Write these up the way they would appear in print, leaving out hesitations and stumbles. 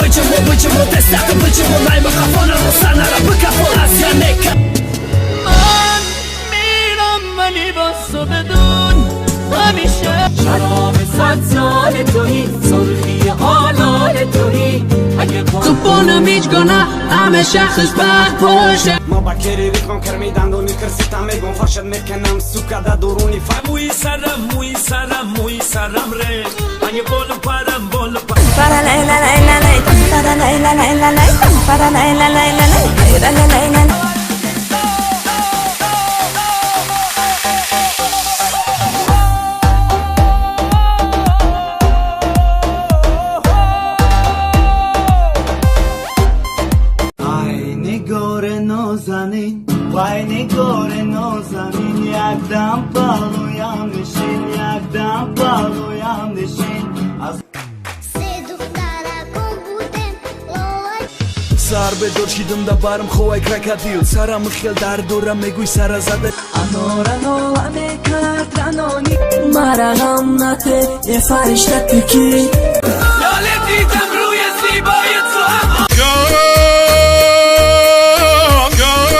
Биҷимо, биҷимо, тестака биҷимо, наймақафонаро санара бикафон аз янека. من میرم ولی باز تو بدون همیشه. شراب 100 سال تویی، سرخی آلال تویی، اگه Супонам ҳеҷ гоҳ ҳамеша хушбахт боша. Ма ба кери ритмам карми дандони кирсита мегон фаршад мекунам, сука, да дуруни фа. Мӯи сарам, мӯи сарам, мӯи сарам ре, ани болу парам, болу парам. Para la la la la la, para la la la la la, para la la la la la, la la la la. Ай, нигори нозанин, вай, нигори нозанин, якдам паҳлӯям нишин, якдам паҳлӯям нишин аз. Се духтаракон будем лола. Сар бедор шидам, да барм ховай крокодил, сарам хел дард дора, мегӯй сара зада. Анора нола мекард ранони мара ғам нате, е фаришта ту кӣ? Лоле дидам рӯи зебои ту ҳам. Ҷон, ҷон.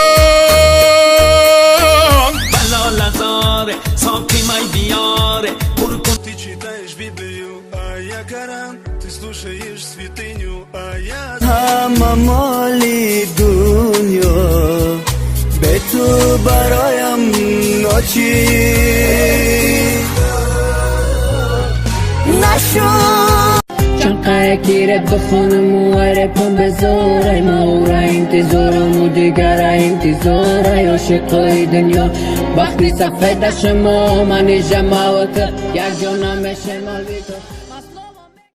Балолазоре соқи май биёре пур кун. Ты читаешь Библию, а я Коран. Ты слушаешь святыню, а я Ҳама моли дунё бе ту бароям ночиз Нашуд. Чанд қаяки реп бихонаму ай репам безорай, ма ура интизораму дигара интизорай, ошиқои дунё бахти сафеда шумо, манижа мавота якҷо намешем алвито.